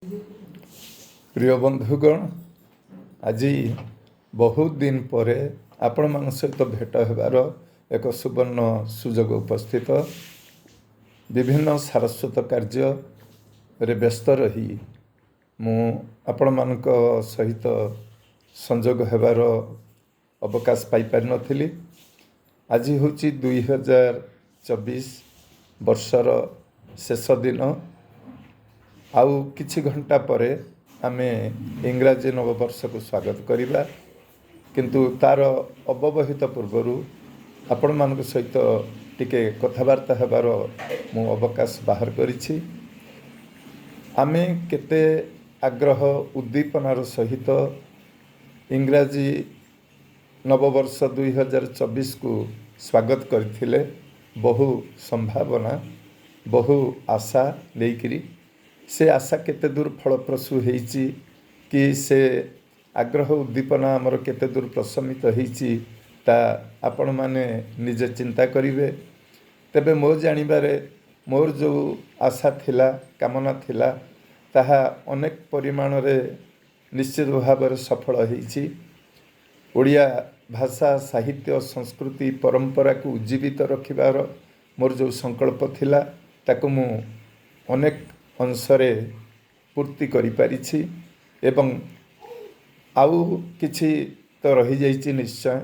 ପ୍ରିୟ ବନ୍ଧୁଗଣ, ଆଜି ବହୁତ ଦିନ ପରେ ଆପଣମାନଙ୍କ ସହିତ ଭେଟ ହେବାର ଏକ ସୁବର୍ଣ୍ଣ ସୁଯୋଗ ଉପସ୍ଥିତ। ବିଭିନ୍ନ ସାରସ୍ୱତ କାର୍ଯ୍ୟରେ ବ୍ୟସ୍ତ ରହି ମୁଁ ଆପଣମାନଙ୍କ ସହିତ ସଂଯୋଗ ହେବାର ଅବକାଶ ପାଇପାରିନଥିଲି। ଆଜି ହେଉଛି 2024 ବର୍ଷର ଶେଷ ଦିନ। ଆଉ କିଛି ଘଣ୍ଟା ପରେ ଆମେ ଇଂରାଜୀ ନବବର୍ଷକୁ ସ୍ୱାଗତ କରିବା, କିନ୍ତୁ ତାର ଅବ୍ୟବହିତ ପୂର୍ବରୁ ଆପଣମାନଙ୍କ ସହିତ ଟିକେ କଥାବାର୍ତ୍ତା ହେବାର ମୁଁ ଅବକାଶ ବାହାର କରିଛି। ଆମେ କେତେ ଆଗ୍ରହ ଉଦ୍ଦୀପନାର ସହିତ ଇଂରାଜୀ ନବବର୍ଷ 2024କୁ ସ୍ୱାଗତ କରିଥିଲେ, ବହୁ ସମ୍ଭାବନା, ବହୁ ଆଶା ନେଇକରି। ସେ ଆଶା କେତେ ଦୂର ଫଳପ୍ରସୂ ହେଇଛି କି ସେ ଆଗ୍ରହ ଉଦ୍ଦୀପନା ଆମର କେତେ ଦୂର ପ୍ରଶମିତ ହେଇଛି, ତା ଆପଣମାନେ ନିଜେ ଚିନ୍ତା କରିବେ। ତେବେ ମୋ ଜାଣିବାରେ ମୋର ଯେଉଁ ଆଶା ଥିଲା, କାମନା ଥିଲା, ତାହା ଅନେକ ପରିମାଣରେ ନିଶ୍ଚିତ ଭାବରେ ସଫଳ ହେଇଛି। ଓଡ଼ିଆ ଭାଷା, ସାହିତ୍ୟ, ସଂସ୍କୃତି, ପରମ୍ପରାକୁ ଉଜ୍ଜୀବିତ ରଖିବାର ମୋର ଯେଉଁ ସଂକଳ୍ପ ଥିଲା, ତାକୁ ମୁଁ ଅନେକ ଅଂଶରେ ପୂର୍ତ୍ତି କରିପାରିଛି ଏବଂ ଆଉ କିଛି ତ ରହିଯାଇଛି ନିଶ୍ଚୟ,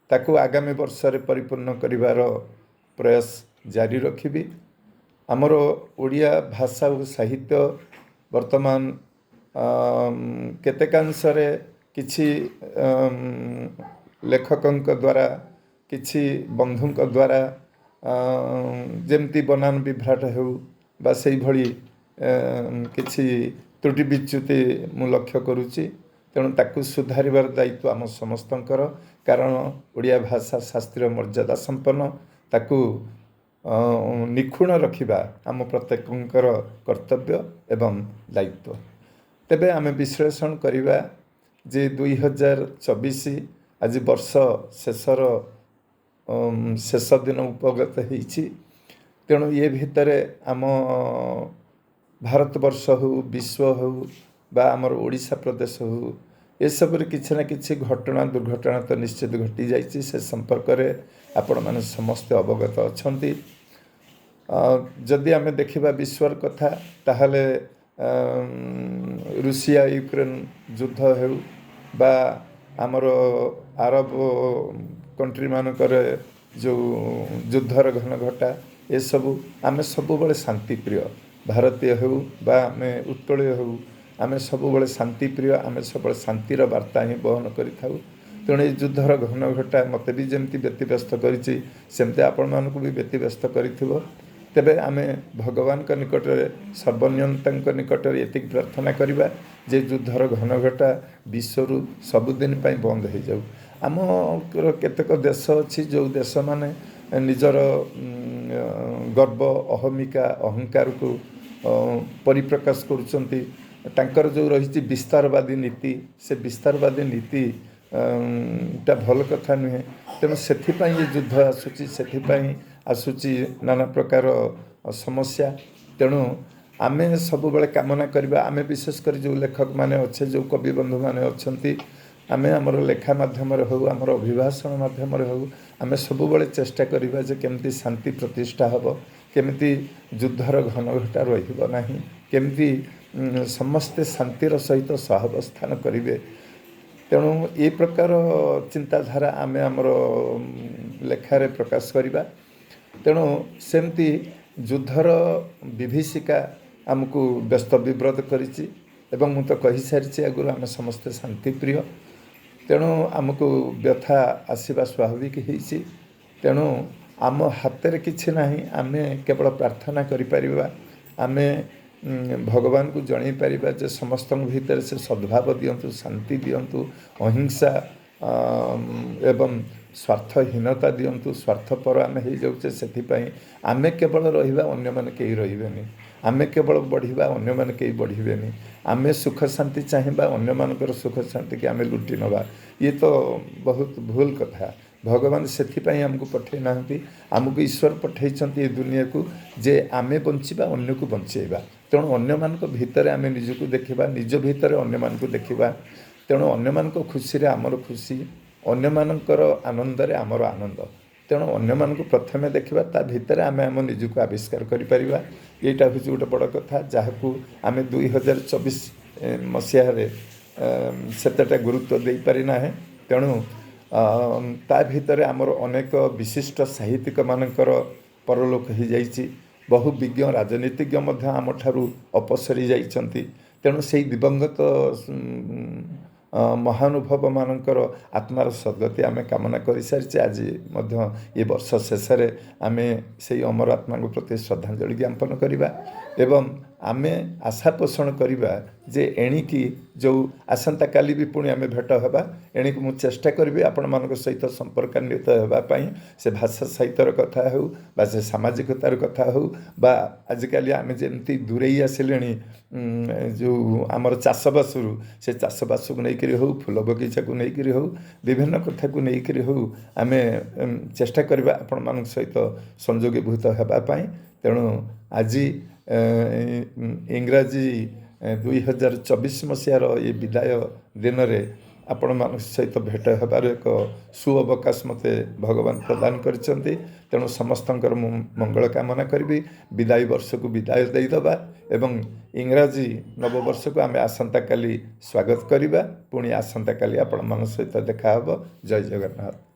ତାକୁ ଆଗାମୀ ବର୍ଷରେ ପରିପୂର୍ଣ୍ଣ କରିବାର ପ୍ରୟାସ ଜାରି ରଖିବି। ଆମର ଓଡ଼ିଆ ଭାଷା ଓ ସାହିତ୍ୟ ବର୍ତ୍ତମାନ କେତେକାଂଶରେ କିଛି ଲେଖକଙ୍କ ଦ୍ୱାରା, କିଛି ବନ୍ଧୁଙ୍କ ଦ୍ୱାରା, ଯେମିତି ବନାନ ବିଭ୍ରାଟ ହେଉ ବା ସେଇଭଳି କିଛି ତ୍ରୁଟି ବିଚ୍ୟୁତି ମୁଁ ଲକ୍ଷ୍ୟ କରୁଛି। ତେଣୁ ତାକୁ ସୁଧାରିବାର ଦାୟିତ୍ୱ ଆମ ସମସ୍ତଙ୍କର, କାରଣ ଓଡ଼ିଆ ଭାଷା ଶାସ୍ତ୍ରୀୟ ମର୍ଯ୍ୟାଦା ସମ୍ପନ୍ନ। ତାକୁ ନିଖୁଣ ରଖିବା ଆମ ପ୍ରତ୍ୟେକଙ୍କର କର୍ତ୍ତବ୍ୟ ଏବଂ ଦାୟିତ୍ୱ। ତେବେ ଆମେ ବିଶ୍ଳେଷଣ କରିବା ଯେ 2024 ଆଜି ବର୍ଷ ଶେଷର ଶେଷ ଦିନ ଉପଗତ ହେଇଛି। ତେଣୁ ଏ ଭିତରେ ଆମ ଭାରତବର୍ଷ ହେଉ, ବିଶ୍ୱ ହେଉ ବା ଆମର ଓଡ଼ିଶା ପ୍ରଦେଶ ହେଉ, ଏସବୁରେ କିଛି ନା କିଛି ଘଟଣା ଦୁର୍ଘଟଣା ତ ନିଶ୍ଚିତ ଘଟିଯାଇଛି। ସେ ସମ୍ପର୍କରେ ଆପଣମାନେ ସମସ୍ତେ ଅବଗତ ଅଛନ୍ତି। ଯଦି ଆମେ ଦେଖିବା ବିଶ୍ୱର କଥା, ତାହେଲେ ରୁଷିଆ ୟୁକ୍ରେନ ଯୁଦ୍ଧ ହେଉ ବା ଆମର ଆରବ କଣ୍ଟ୍ରିମାନଙ୍କରେ ଯେଉଁ ଯୁଦ୍ଧର ଘନଘଟା, ଏସବୁ, ଆମେ ସବୁବେଳେ ଶାନ୍ତିପ୍ରିୟ ଭାରତୀୟ ହେଉ ବା ଆମେ ଉତ୍କଳୀୟ ହେଉ, ଆମେ ସବୁବେଳେ ଶାନ୍ତିପ୍ରିୟ, ଆମେ ସବୁବେଳେ ଶାନ୍ତିର ବାର୍ତ୍ତା ହିଁ ବହନ କରିଥାଉ। ତେଣୁ ଏ ଯୁଦ୍ଧର ଘନଘଟା ମୋତେ ବି ଯେମିତି ବ୍ୟତିବ୍ୟସ୍ତ କରିଛି, ସେମିତି ଆପଣମାନଙ୍କୁ ବି ବ୍ୟତିବ୍ୟସ୍ତ କରିଥିବ। ତେବେ ଆମେ ଭଗବାନଙ୍କ ନିକଟରେ, ସର୍ବନିୟନ୍ତାଙ୍କ ନିକଟରେ ଏତିକି ପ୍ରାର୍ଥନା କରିବା ଯେ ଯୁଦ୍ଧର ଘନଘଟା ବିଶ୍ୱରୁ ସବୁଦିନ ପାଇଁ ବନ୍ଦ ହେଇଯାଉ। ଆମର କେତେକ ଦେଶ ଅଛି, ଯେଉଁ ଦେଶମାନେ ନିଜର ଗର୍ବ, ଅହମିକା, ଅହଙ୍କାରକୁ ପରିପ୍ରକାଶ କରୁଛନ୍ତି। ତାଙ୍କର ଯେଉଁ ରହିଛି ବିସ୍ତାରବାଦୀ ନୀତି, ସେ ବିସ୍ତାରବାଦୀ ନୀତି ଟା ଭଲ କଥା ନୁହେଁ। ତେଣୁ ସେଥିପାଇଁ ଏ ଯୁଦ୍ଧ ଆସୁଛି, ସେଥିପାଇଁ ଆସୁଛି ନାନା ପ୍ରକାର ସମସ୍ୟା। ତେଣୁ ଆମେ ସବୁବେଳେ କାମନା କରିବା, ଆମେ ବିଶେଷ କରି ଯେଉଁ ଲେଖକମାନେ ଅଛେ, ଯେଉଁ କବି ବନ୍ଧୁମାନେ ଅଛନ୍ତି, ଆମେ ଆମର ଲେଖା ମାଧ୍ୟମରେ ହେଉ, ଆମର ଅଭିଭାଷଣ ମାଧ୍ୟମରେ ହେଉ, ଆମେ ସବୁବେଳେ ଚେଷ୍ଟା କରିବା ଯେ କେମିତି ଶାନ୍ତି ପ୍ରତିଷ୍ଠା ହେବ, କେମିତି ଯୁଦ୍ଧର ଘନଘଟା ରହିବ ନାହିଁ, କେମିତି ସମସ୍ତେ ଶାନ୍ତିର ସହିତ ସହାବସ୍ଥାନ କରିବେ। ତେଣୁ ଏ ପ୍ରକାର ଚିନ୍ତାଧାରା ଆମେ ଆମର ଲେଖାରେ ପ୍ରକାଶ କରିବା। ତେଣୁ ସେମିତି ଯୁଦ୍ଧର ବିଭୀଷିକା ଆମକୁ ବ୍ୟସ୍ତ ବିବ୍ରତ କରିଛି ଏବଂ ମୁଁ ତ କହିସାରିଛି ଆଗରୁ, ଆମେ ସମସ୍ତେ ଶାନ୍ତିପ୍ରିୟ। ତେଣୁ ଆମକୁ ବ୍ୟଥା ଆସିବା ସ୍ୱାଭାବିକ ହେଇଛି। ତେଣୁ ଆମ ହାତରେ କିଛି ନାହିଁ, ଆମେ କେବଳ ପ୍ରାର୍ଥନା କରିପାରିବା। ଆମେ ଭଗବାନଙ୍କୁ ଜଣାଇ ପାରିବା ଯେ ସମସ୍ତଙ୍କ ଭିତରେ ସେ ସଦ୍ଭାବ ଦିଅନ୍ତୁ, ଶାନ୍ତି ଦିଅନ୍ତୁ, ଅହିଂସା ଏବଂ ସ୍ୱାର୍ଥହୀନତା ଦିଅନ୍ତୁ। ସ୍ୱାର୍ଥପର ଆମେ ହେଇଯାଉଛେ, ସେଥିପାଇଁ ଆମେ କେବଳ ରହିବା, ଅନ୍ୟମାନେ କେହି ରହିବେନି। ଆମେ କେବଳ ବଢ଼ିବା, ଅନ୍ୟମାନେ କେହି ବଢ଼ିବେନି। ଆମେ ସୁଖ ଶାନ୍ତି ଚାହିଁବା, ଅନ୍ୟମାନଙ୍କର ସୁଖ ଶାନ୍ତିକି ଆମେ ଲୁଟି ନେବା, ଇଏ ତ ବହୁତ ଭୁଲ କଥା। ଭଗବାନ ସେଥିପାଇଁ ଆମକୁ ପଠେଇ ନାହାନ୍ତି। ଆମକୁ ଈଶ୍ୱର ପଠେଇଛନ୍ତି ଏ ଦୁନିଆକୁ ଯେ ଆମେ ବଞ୍ଚିବା, ଅନ୍ୟକୁ ବଞ୍ଚେଇବା। ତେଣୁ ଅନ୍ୟମାନଙ୍କ ଭିତରେ ଆମେ ନିଜକୁ ଦେଖିବା, ନିଜ ଭିତରେ ଅନ୍ୟମାନଙ୍କୁ ଦେଖିବା। ତେଣୁ ଅନ୍ୟମାନଙ୍କ ଖୁସିରେ ଆମର ଖୁସି, ଅନ୍ୟମାନଙ୍କର ଆନନ୍ଦରେ ଆମର ଆନନ୍ଦ। ତେଣୁ ଅନ୍ୟମାନଙ୍କୁ ପ୍ରଥମେ ଦେଖିବା, ତା ଭିତରେ ଆମେ ଆମ ନିଜକୁ ଆବିଷ୍କାର କରିପାରିବା। ଏଇଟା ହେଉଛି ଗୋଟେ ବଡ଼ କଥା, ଯାହାକୁ ଆମେ 2024 ମସିହାରେ ସେତେଟା ଗୁରୁତ୍ୱ ଦେଇପାରିନାହେଁ। ତେଣୁ ତା ଭିତରେ ଆମର ଅନେକ ବିଶିଷ୍ଟ ସାହିତ୍ୟିକମାନଙ୍କର ପରଲୋକ ହେଇଯାଇଛି, ବହୁ ବିଜ୍ଞ ରାଜନୀତିଜ୍ଞ ମଧ୍ୟ ଆମଠାରୁ ଅପସରି ଯାଇଛନ୍ତି। ତେଣୁ ସେଇ ଦିବଙ୍ଗତ ମହାନୁଭବମାନଙ୍କର ଆତ୍ମାର ସଦ୍ଗତି ଆମେ କାମନା କରିସାରିଛେ। ଆଜି ମଧ୍ୟ ଏ ବର୍ଷ ଶେଷରେ ଆମେ ସେଇ ଅମର ଆତ୍ମାଙ୍କ ପ୍ରତି ଶ୍ରଦ୍ଧାଞ୍ଜଳି ଜ୍ଞାପନ କରିବା ଏବଂ ଆମେ ଆଶା ପୋଷଣ କରିବା ଯେ ଏଣିକି ଯେଉଁ ଆସନ୍ତାକାଲି ବି ପୁଣି ଆମେ ଭେଟ ହେବା, ଏଣିକି ମୁଁ ଚେଷ୍ଟା କରିବି ଆପଣମାନଙ୍କ ସହିତ ସମ୍ପର୍କାନ୍ୱିତ ହେବା ପାଇଁ। ସେ ଭାଷା ସାହିତ୍ୟର କଥା ହେଉ ବା ସେ ସାମାଜିକତାର କଥା ହେଉ, ବା ଆଜିକାଲି ଆମେ ଯେମିତି ଦୂରେଇ ଆସିଲେଣି ଯେଉଁ ଆମର ଚାଷବାସରୁ, ସେ ଚାଷବାସକୁ ନେଇକରି ହେଉ, ଫୁଲ ବଗିଚାକୁ ନେଇକରି ହେଉ, ବିଭିନ୍ନ କଥାକୁ ନେଇକରି ହେଉ, ଆମେ ଚେଷ୍ଟା କରିବା ଆପଣମାନଙ୍କ ସହିତ ସଂଯୋଗୀଭୂତ ହେବା ପାଇଁ। ତେଣୁ ଆଜି ଇଂରାଜୀ 2024 ମସିହାର ଏ ବିଦାୟ ଦିନରେ ଆପଣମାନଙ୍କ ସହିତ ଭେଟ ହେବାର ଏକ ସୁଅବକାଶ ମୋତେ ଭଗବାନ ପ୍ରଦାନ କରିଛନ୍ତି। ତେଣୁ ସମସ୍ତଙ୍କର ମୁଁ ମଙ୍ଗଳ କାମନା କରିବି। ବିଦାୟୀ ବର୍ଷକୁ ବିଦାୟ ଦେଇଦେବା ଏବଂ ଇଂରାଜୀ ନବବର୍ଷକୁ ଆମେ ଆସନ୍ତାକାଲି ସ୍ୱାଗତ କରିବା। ପୁଣି ଆସନ୍ତାକାଲି ଆପଣମାନଙ୍କ ସହିତ ଦେଖାହେବ। ଜୟ ଜଗନ୍ନାଥ।